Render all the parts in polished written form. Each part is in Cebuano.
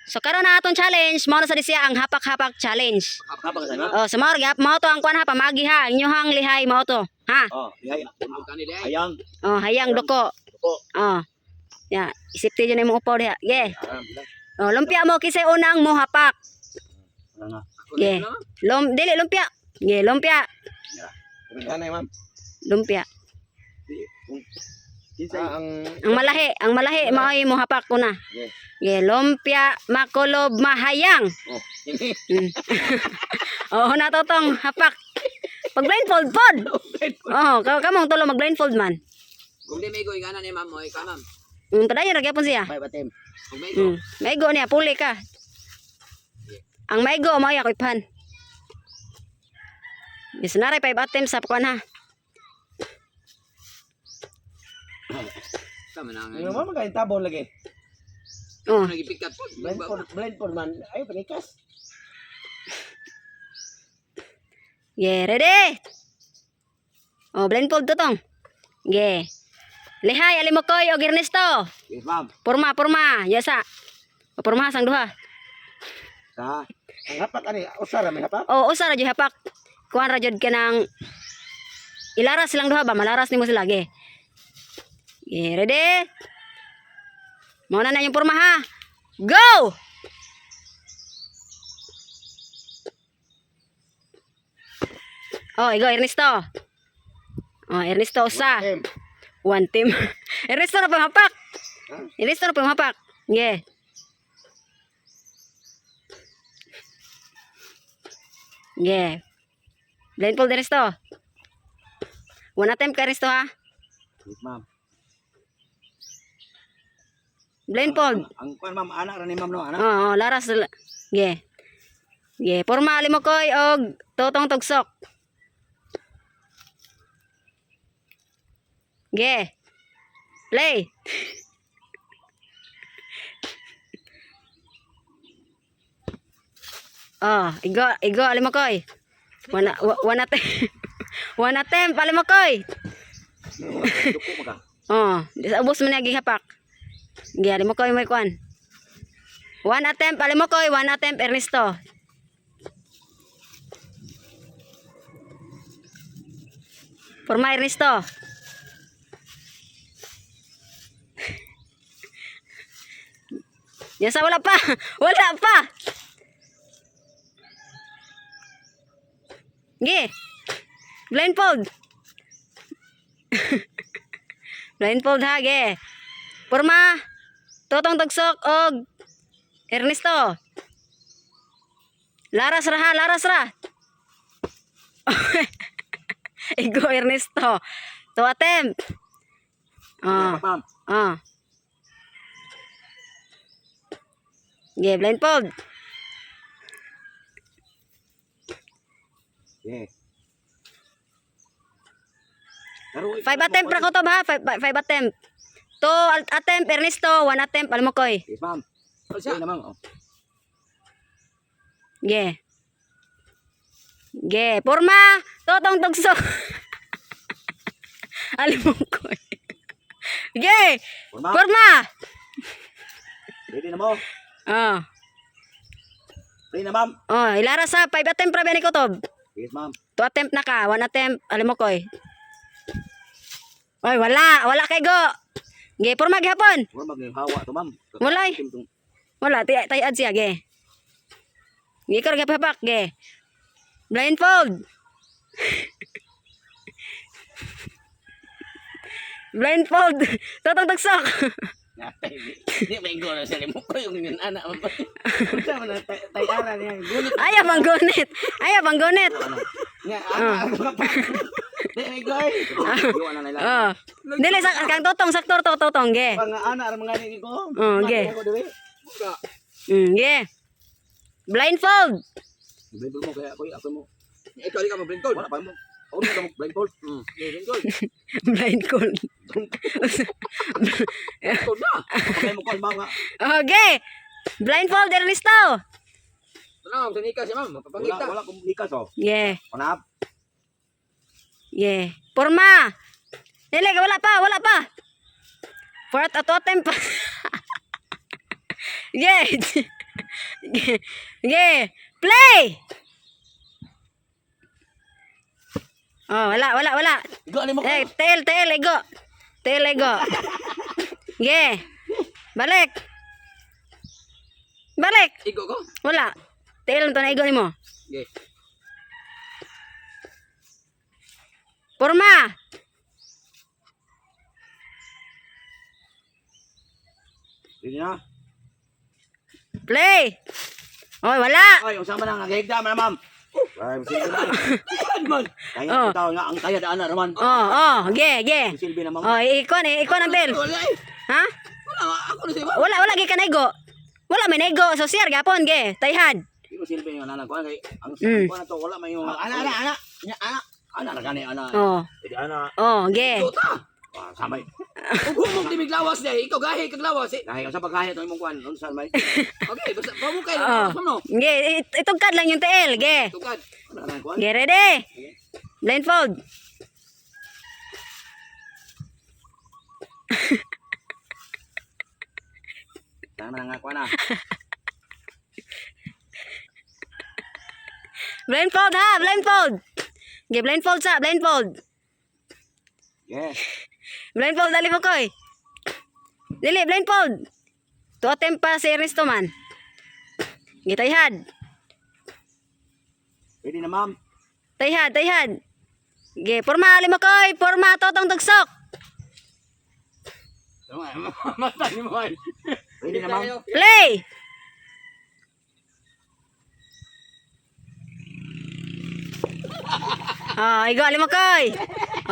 So karon na atong challenge, mao na sa siya ang hapak-hapak challenge. Hapak sa ma'am. Oh, so mao ra mao to ang kuan ha, pamagi ha, inyohang lihay mao to. Ha? Oh, lihay. Hayang. Oh, hayang duko. Duko. Oh. Ya, isip ti jud imong upaw diha. Ge. Ah, Oh, lumpia mo kisay unang mo hapak. wala na. Ge. Lum dili lumpia. Ge, lumpia. Ano ma'am? Lumpia. Kinsay ang Ang malahi mao'y mo hapak una. Ge. Ge, lumpia makulob mahayang. Oh. Oh, na totong hapak. Pag blindfold pod. Oh, kamong tulo mag blindfold man. Kung di may goy gana ni ma'am mo, ikaw ma'am. Padayon ra gyapon siya. May batem. Kung may go. Maigo niya puli ka. Ang maigo mao ako ipan. Yes, naray 5 attempts sa kuan ha. Tama na nga. Yung mama kain tabon lagi. Oh, Nagipikat po. Blindfold, blindfold man. Ay, panikas. Yeah, ready? Oh, blindfold to tong. Yeah. Lihay, Alimokoy og Ernesto. Yes, ma'am. Porma, porma. Yasa. O, porma sang duha. Sa Ang hapak ani, usa ra may hapak. O, usa ra jud hapak. Kuan ra jud kanang ilaras silang duha ba malaras nimo sila ge. Yeah, ready? Mao na na yung porma ha. Go! Oh, igo Ernesto. Oh, Ernesto usa. Em, One team. Ernesto na panghapak. Ernesto na panghapak. Yeah. Yeah. Blindfold Ernesto. One attempt ka Ernesto ha. Yes, ma'am. Blindfold. Ang kuan ma'am, anak ra ni ma'am no, anak. Oo, oh, laras. Yeah. Yeah, porma limokoy og totong tugsok. Yeah. Play. Oh, igo, igo alimokoy. One attempt. One attempt alimokoy. Duko maka. Oh, di sa ubos man niya gihapak. Gi alimokoy may kuan. One attempt alimokoy, one attempt Ernesto. Porma Ernesto. Yasa wala pa. Wala pa. Gi. Blindfold. Blindfold ha, ge. Porma. Totong tagsok og Ernesto. Laras ra ha, laras ra. Igo Ernesto. To attempt. Ah, Ma'am. ah. Ge, blindfold. Yeah. Karo, Five attempt ra ko to ba? Five attempt. Two attempt Ernesto, one attempt Almokoy. Yes, ma'am. Sige na, ma'am. Oh. Ge. Ge, porma. Totong tugso. Almokoy. Ge, Porma. porma. Ready na mo? Oh. Ready na, ma'am. Oh, ilara sa five attempt ra ba ni Kotob? Yes, ma'am. Two attempt na ka, one attempt, Almokoy. Oy, wala, wala kay go. Ge, porma gihapon. Wala maghawa to, ma'am. Walay. Wala, tayad siya, ge. Ge, ikaw gapapak, ge. Blindfold. Blindfold. Totong tagsok. Di may go na sa limo ko yung yun anak man. Unsa man ang tay-ara niya. Gunit Ayaw bang gunit. Ayaw bang gunit. nga anak ang hapak. Di may go ay. Yo na nila. Oh. Dili sa kang totong saktor to totong ge. Pang anak ra mga ni ko. Oh, ge. Ako dili. Ge. Blindfold. Blindfold mo kaya ako ako mo. Ikaw di ka mo blindfold. Wala pa mo. Ako mo mo blindfold. Blindfold. Blindfold. Blindfold na. Pagay mo kon ma'am nga. Okay. Blindfold Ernesto. Ano, sa nika siya ma'am, Wala mapapangita. wala kong likas oh. Yeah. Panap. Yeah. Porma. Dili, wala pa, wala pa. Fourth at attempt pa. Yeah. Ge, play. Oh, wala, wala, wala. Igo ni mo Eh, tail, tail, ego. Tail, ego. Ge. Balik. Balik. Igo ko. Wala. Tail to na igo nimo. Ge. Porma. Ready na? Play. Oy, wala. Ay, unsa man ang nagahigda man ma'am. Ay, silbi na. Yan man. Kaya Oh. bitaw nga ang kaya daan na naman. Oh, ge, ge. Silbi na ma'am. Oh, ikon, ikon ang tail. Wala eh. Ha? Wala ako na siya ma'am. Wala, wala gi ka naigo. Wala may naigo. So siyar gapon ge. Tayhad. Di mo silbi nga nanang kuan kay ang kuan na to wala may yung Ana ana ana. Nya ana. Ana ra gani ana. Oh. Di ana. Oh, ge. Ito ta. Ah, samay. Ug humong di miglawas di. Ikaw gahi kag lawas eh. Gahi unsa paggahi to imong kuan unsa may. Okay, basta pamukay Oh. ma'am no. Ge, itugkad lang yung tail, ge. Tugad. Ana ra kuan. Ge, ready. Blindfold. Tama na nga kuan na. Blindfold ha, blindfold. Ge, blindfold sa, blindfold. Yes. Blindfold dali mo koy. Dili, blindfold. Tuatem pa si Ernesto man. Ge, tayhad. Ready na ma'am. Tayhad, tayhad. Ge, porma ali mo koy, porma totong tugsok. Mata ni mo ay. Ready na ma'am. Play. Oh, igo ali mo koy.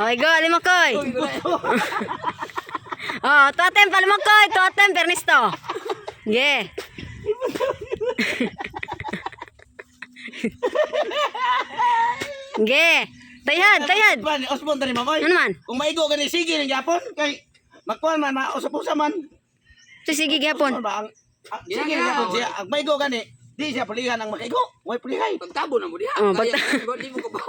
Oh, igo ali mo koy. Oh, totem pa mo koy, totem Ernesto. Ge. Ge. Tayhad, tayhad. Pan Osmond dani ma'am oy. Ano man? Kung maigo gani sige ning gyapon kay magkuan man mausap-usap man. So, sige gyapon. Ano ba ang Gina, sige gina. gyapon siya. Ang maigo gani di siya pulihan ang makaigo. Way pulihay. Pagtabo na mo diha. Oh, Kaya di mo ko ba.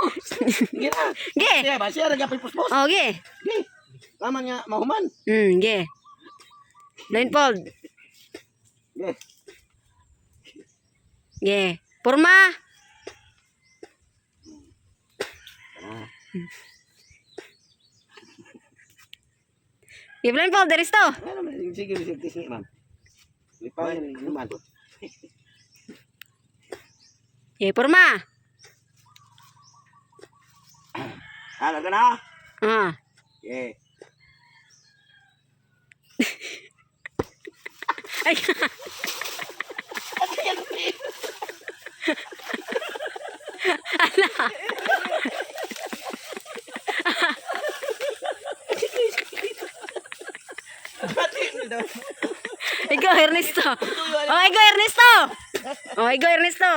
Sige na. Ge. Siya ba siya ra gyapon puspos. Oh, ge. Ge. Tama nga mahuman. Ge. Blindfold. Ge. Ge. Porma. Ge, blindfold, Ernesto. Ano man sige sige sige ma'am. Lipayan ni man. Ge, porma. Ana ka na. Ah. Yeah. Ay. Ala. Ikaw, Ernesto. Oh, ikaw, Ernesto. Oh, ikaw, Ernesto.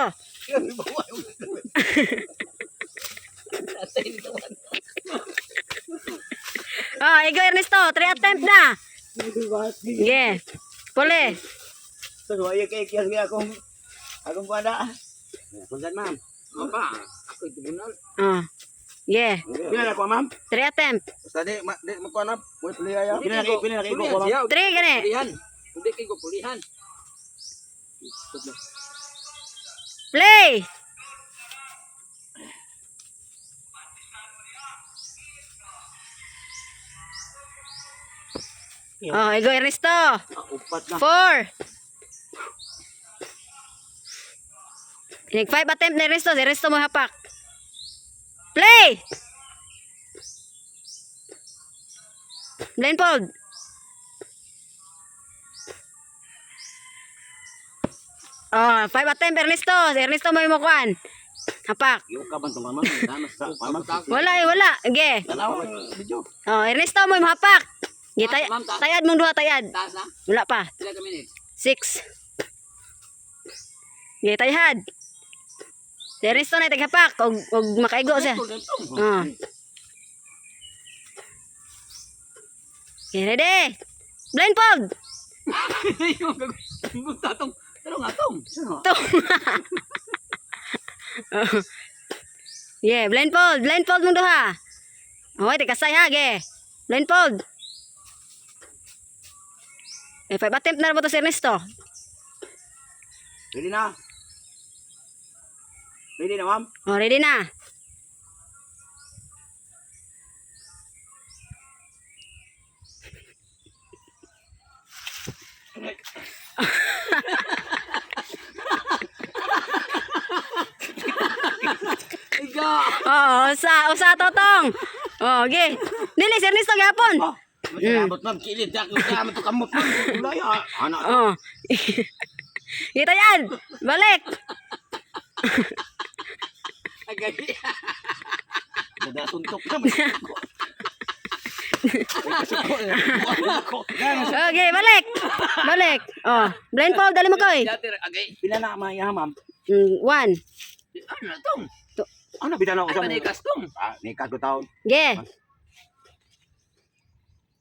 Oh, ikaw, Ernesto. Three attempt na. Yeah. Puli. So ay kay kiyas nga akong akong kuan na. Kunsan ma'am. Mapa, ako tribunal. Oh. Yeah. Pila na ko ma'am? Three attempt. Basta di ma, di magkuan na. Way pulihay ah. Pila na kay pila na kay ko Pulihan ma'am. siya. Three, gani. Pulihan. Hindi kay ko pulihan. Play. Oh, ego Ernesto. Ah, upat na. Four. Nag five attempt na Ernesto. Si Ernesto mo hapak. Play! Blindfold. Oh, five attempt Ernesto. Si Ernesto mo imukuan. Hapak. Yung ka man tong ma'am. Tama sa ma'am. Wala eh, wala. Ge. Tanaw video. Oh, Ernesto mo hapak. Ge, tay Ma'am, taas. tayad mong duha tayad. Taas na. Wala pa. Pila ka minutes. Six. Ge, tayad. Si Ernesto na taghapak og og makaigo siya. Oh. Okay, ready? Blindfold. Yung tatong. Pero nga tong. Ito. Yeah, blindfold, blindfold mong duha. Okay, tikasay ha, ge. Blindfold. Eh, five attempt na ba to si Ernesto? Ready na? Ready na, ma'am? Oh, ready na. Iga. Oh, usa, usa totong. Oh, okay. Dili si Ernesto gapon. Oh, Masalabot ma'am, kilid ako sa to kamot ma'am. Ulay, ah, anak. Oh. Kita yan. Balik. Agay. Dada suntok na. Okay, balik. Balik. Oh, blindfold dali mo koy. Dati agay. Pila na maya, ma'am? One. Ano na tong? Ano, pila na Ay usap? manay kastong. Ah, nikas ko taon. Ge.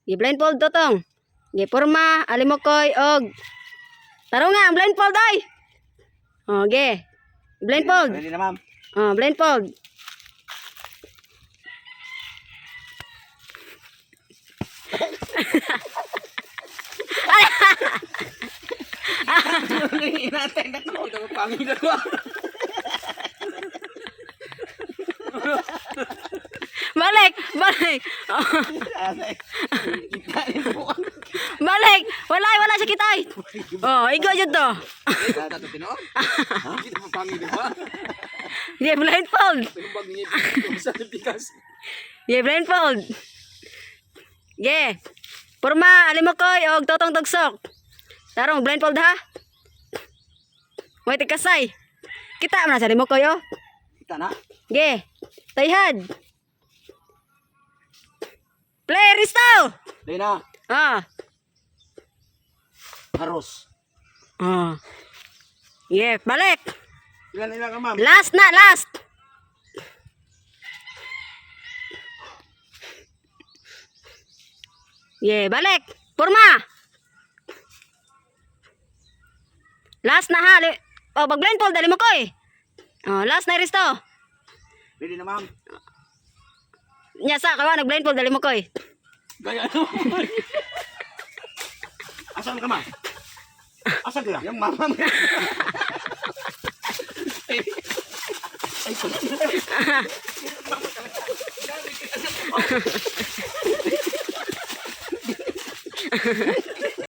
Gi blindfold totong. Ge porma alimokoy og Taro nga ang blindfold ay. Oh, ge. Blindfold. Ready na, ma'am? Oh, blindfold. Inatay na ko. Kita ko pangin dalawa. Balik, balik. Oh, balik. Wala, wala siya kita ay. Oh, igo jud to. Kita to tinuod. Kita ko pangin dalawa. Ge blindfold. Tinumbag niya sa pikas. Ge blindfold. Ge. Porma alimokoy og totong tugsok. Tarong blindfold ha. Wait kasay. Kita man na sa alimokoy oh. Kita na. Ge. Tayhad. Play Risto. Ready na. Ah. Haros. Ah. Yeah, balik. Ilan ilan ka, ma'am? Last na, last. Yeah, balik. Porma. Last na ha. Oh, pag blindfold, dali mo ko eh. Oh, last na Risto. Ready na, ma'am? Nya sa kawa nag blindfold dali mo ko eh. Gaya no. Asan ka, ma'am? Asan ka? Yung mama mo.